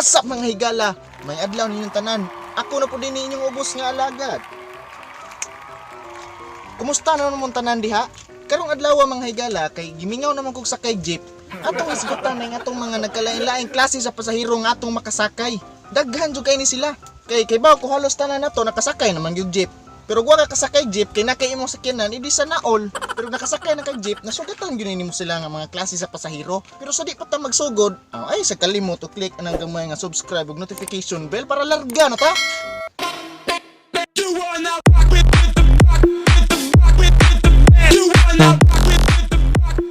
What's up, mga higala? May adlaw ninyong tanan. Ako na po din inyong ubos nga alagad. Kumusta na naman tanan diha? Karong adlaw, mga higala, kay gimingaw naman kog sakay jeep. Atong isgutan na atong mga nagkalain-laing klase sa pasahero nga atong makasakay. Daghan jud kay ni sila. Kay baw ko halos tanan nato nakasakay naman gyud jeep. Pero wa ka kasakay jeep kay na kay imong sakyanan, idi sa naol. Pero nakasakay na kag jeep, nasugatan gyud nimo sila nga mga klase sa pasahero. Pero sa di pa ta magsugod, ay sa kalimot o click anang gamay nga subscribe ug notification bell para larga na ta. You are now rock with the rock with the rock with the band. You are now rock with the rock.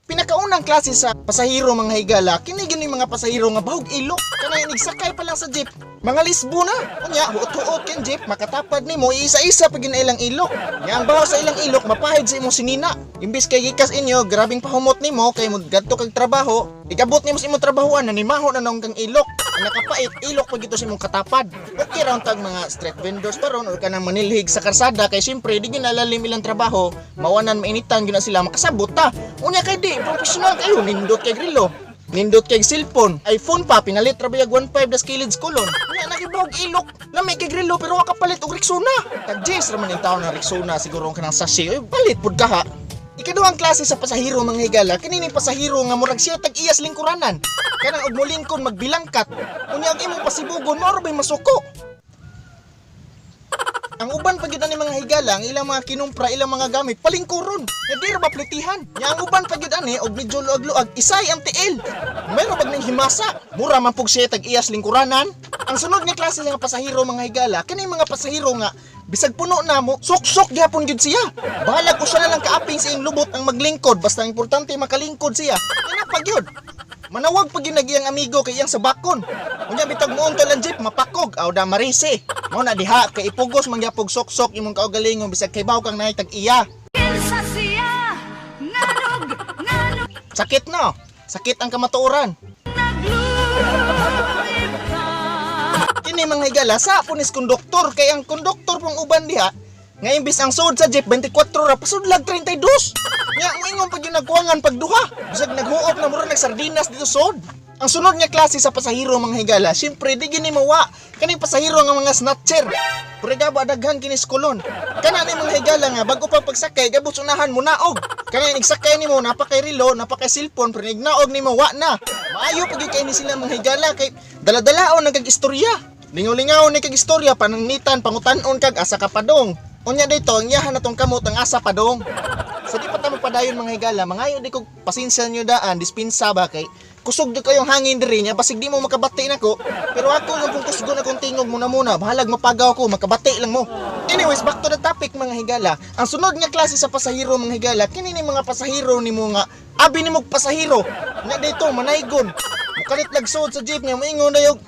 Pinakaunang klase sa pasahero, mga higala, kini gini mga pasahero nga bahog ilok. Kanang inigsakay pa lang sa jeep, mga lisbo na. Unya, huot-huot kan jeep, makatapad nimo, iisa-isa pa gina ilang ilok. Nya ang baho sa ilang ilok, mapahid sa imong sinina. Imbis kay gikas inyo, grabing pahumot nimo kay mo gadto kag trabaho, igabot nimo sa imong trabahoan, nanimaho na nang kang ilok. Ang nakapait, ilok pag ito sa imong katapad. Okay ra tag mga street vendors pa ron or kanang manilhig sa karsada kay syempre di ginalalim ilang trabaho, mawanan mainitan gyud na sila, makasabot ta. Unya kay di professional kayo, nindot kay grilo. Nindot kay cellphone, iPhone pa pinalit ra bayag 1.5 das kilid kolon. Unya nagibog ilok, lami kay grilo pero wa kapalit og Rexona. Tag Jess ra man yung taon na Rexona siguro ang kanang sachet. Oy, balit pud ka ha. Ikaduhang klase sa pasahero, mga higala, kini ni pasahero nga murag siya tag iyas lingkuranan. Kanang og molingkon magbilangkat. Unya ang imong pasibugon mao ra bay masuko. Ang uban pa gyud ani, mga higala, ang ilang mga kinumpra, ilang mga gamit palingkuron. Nga di ra ba plitihan? Nya ang uban pa gyud ani og medyo luag-luag, isay ang tiil. Mayro bag ning himasa? Mura man pug siya tag iyas lingkuranan. Ang sunod nga klase nga pasahero, mga higala, kini mga pasahero nga bisag puno na mo, suksok gyapon gyud siya. Bahalag usa na lang kaaping sa iyong lubot ang maglingkod, basta ang importante makalingkod siya. Kana pa gyud. Manawag pag yun iyang amigo kay iyang sabakon. Unya bitag muunto lang jeep mapakog aw da marise. Mao na diha kay ipugos mangyapog soksok imong kaugalingon bisag kay baw kang naay tag iya. Kinsa siya nganong nganong Sakit no. Sakit ang kamatuoran. nagluib ka? Kini, mga higala, sa punis konduktor kay ang konduktor pong uban diha nga imbis ang sud sa jeep 24 ra, pasudlag 32. Nya moingon pag yung nagkuwangan pagduha. Bisag naghuop na, mura nagsardinas dito sud. Ang sunod nga klase sa pasahero, mga higala, syempre di gini mawa kaning pasahero nga mga snatcher. Puriga ba daghan kini skulon. Kana ni mga higala nga bago pa pagsakay gabot unahan mo naog. Kana nagsakay nimo napakay relo, napakay cellphone, pero nignaog nimo wa na. Maayo pag kay ni sila, mga higala, kay daladalaon ang kag istorya. Lingaw-lingaw ni kag istorya, panangnitan, pangutanon kag asa ka padong. Unya dito, ang iyahan na tong kamot ang asa padong. Sa di pa ta magpadayon, mga higala, mangayo di kog pasensya nyo daan, dispensa ba kay kusog di kayong hangin diri niya, basig di mo makabati nako. Pero ako yung kung kusgo na kong tingog muna muna, bahalag mapagaw ko, makabati lang mo. Anyways, back to the topic, mga higala. Ang sunod nga klase sa pasahero, mga higala, kini ni mga pasahero nimo nga abi nimo pasahero. Nga dito manaygon. Mukalit lagsod sa jeep niya, moingon na yung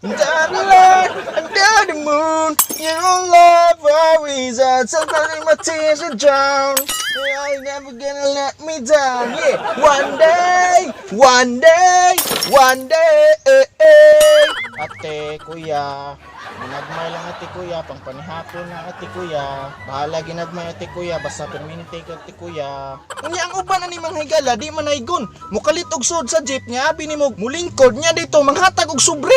Darling, under the moon, your love always out, sometimes my tears are drown. You're never gonna let me down, yeah. One day, one day, one day, eh, eh. Ate, kuya, ginagmay lang, ate kuya, pang panihapon lang, ate kuya. Bahala ginagmay, ate kuya, basta perminente ka, ate kuya. Unya ang uban ani, mga higala, di man naygon. Mukalit og sud sa jeep niya, abi nimo mulingkod niya dito manghatag og sobre.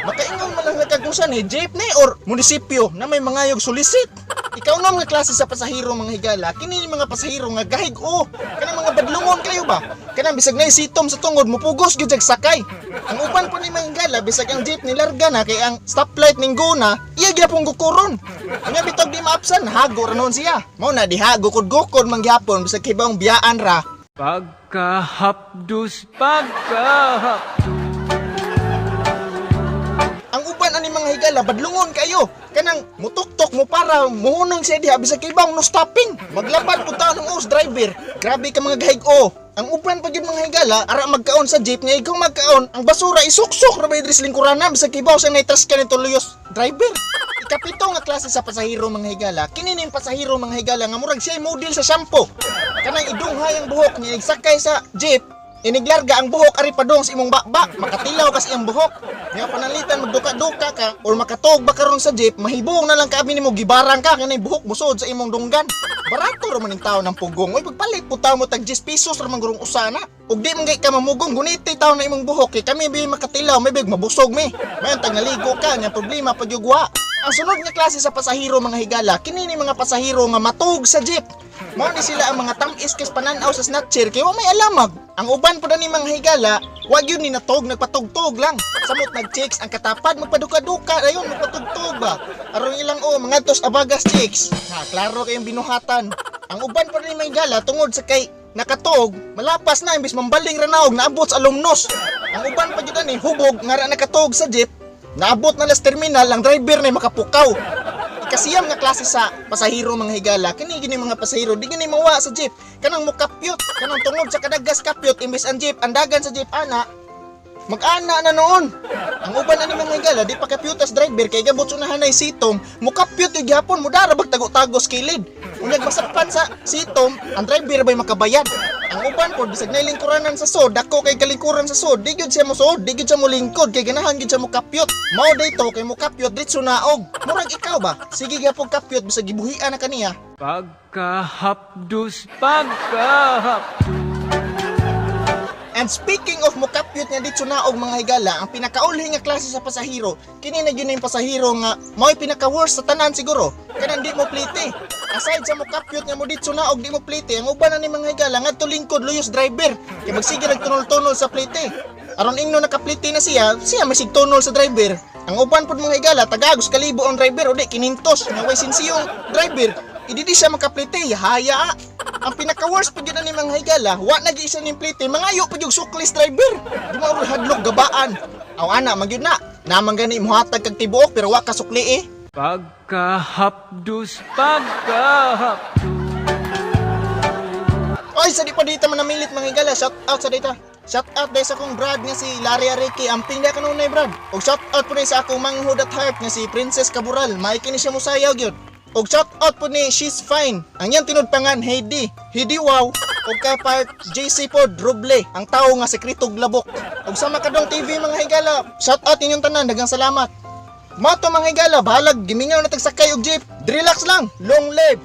Makaingon man lang kag kung saan eh, jeep ni or munisipyo na may mangayog solicit. Ikaw na mga klase sa pasahero, mga higala, kini ni mga pasahero nga gahig o. Kanang mga badlungon kayo ba? Kanang bisag nay sitom sa tungod mupugos gyud jag sakay. Ang uban pa ni mga higala, bisag ang jeep ni larga na kay ang stoplight ning go na, iya gyapon gukuron. Unya bitog di maapsan, hago ra noon siya. Mao na diha gukod-gukod man gyapon bisag kibawng biyaan ra. Pagkahapdos, pagkahapdos. Ang uban ani, mga higala, badlungon kayo. Kanang mutuktok mo para muhunong siya diha bisag kay bang no stopping. Maglapad pud taon ang us driver. Grabe ka mga gahig o. Ang uban pa gyud, mga higala, ara magkaon sa jeep niya, ikaw magkaon, ang basura isuksok ra ba idris lingkuranan bisag kibaw sa naitas ka nito luyos driver. Ikapito nga klase sa pasahero, mga higala, kini ning pasahero, mga higala, nga murag siya model sa shampoo. Kanang idunghay ang buhok niya nagsakay sa jeep. Iniglarga ang buhok ari padong sa imong bakbak, makatilaw kasi ang buhok. Nga panalitan magduka-duka ka or makatog ba karon sa jeep, mahibong na lang kaabi nimo gibarang ka kanay buhok musod sa imong dunggan. Barato ra man ning tao ng pugong. Oy, pagpalit po tao mo tag 10 pesos ra man gurong usana. Ug di man gay ka mamugong, guniti tao na imong buhok kay kami bi makatilaw, may big mabusog mi. Mayon tag naligo ka nya problema pag yugwa. Ang sunod nga klase sa pasahero, mga higala, kini ni mga pasahero nga matug sa jeep. Mao ni sila ang mga tam-is kas pananaw sa snatcher kay wa may alamag. Ang uban po ni mga higala, wa gyud ni natog, nagpatugtog lang. Samot nag-chicks ang katapad magpaduka-duka dayon magpatugtog ba. Aron ilang o mga tos abagas chicks. Ha, klaro kayong binuhatan. Ang uban po ni mga higala tungod sa kay nakatog, malapas na imbis mambaling ranaog naabot sa alumnos. Ang uban pa gyud ani hubog nga ra nakatog sa jeep, naabot na las terminal ang driver na makapukaw. Ikasiyam nga klase sa pasahero, mga higala, kini gini mga pasahero di gini mawa sa jeep, kanang mukapyot, kanang tungod sa kadagas kapyot imbes ang jeep andagan sa jeep ana mag-ana na noon. Ang uban ani mga higala di pa kapyutas driver kay gabot unahan ay sitom, mukapyot yung gyapon mudara bag tago-tagos kilid. Unyag masakpan sa sitom, ang driver bay makabayad. Ang uban po bisag nailingkuranan sa sod, dako kay kalingkuran sa sod, di gyud siya mo sod, di gyud siya mo lingkod kay ganahan gyud siya mo kapyot. Mao dayto kay mo kapyot diretso naog. Murag ikaw ba? Sige gyapon kapyot bisag gibuhian na kaniya. Pagkahapdos, pagkahapdos. And speaking of mukapyot nga dito naog, mga higala, ang pinakaulhi nga klase sa pasahero, kini na gyud na yung pasahero nga mao'y pinaka-worst sa tanan siguro. Kanang di mo plite. Aside sa mukapyot nga mo dito naog di mo plite, ang uban na ni mga higala ngadto lingkod luyos driver. Kay magsige nagtunol-tunol sa plite. Aron ingno nakaplite na siya, siya may sigtunol sa driver. Ang uban pod, mga higala, tagagos kalibo ang driver o di 500 nga way sinsiyong driver. Idi di siya makaplite, haya. Ang pinaka-worst pa gyud ani, mga higala, wa na gyud siya ning plite, mangayo pa gyud suklis driver. Di mo hadlok gabaan. Aw ana man gyud na. Naman gani mohatag kag tibuok pero wa ka sukli eh. Pagkahapdos, pagkahapdos. Oy, sa di pa dita manamilit, mga higala, shout out sa dita. Shout out dahil sa akong brad nga si Larry Areke, amping na kanunay brad. Og shout out po ni sa akong manghud at heart nga si Princess Caboral, maiki ni siya musayaw gyud. Og shout out po ni She's Fine, ang iyang tinudpangan Heidi. Heidi wow. Og ka part JC pod Ruble, ang tawo nga sekretog labok. Og sa Makadong TV, mga higala, shout out inyong tanan, daghang salamat. Mato, mga higala, bahalag gimingaw na tagsakay og jeep. Relax lang, long live.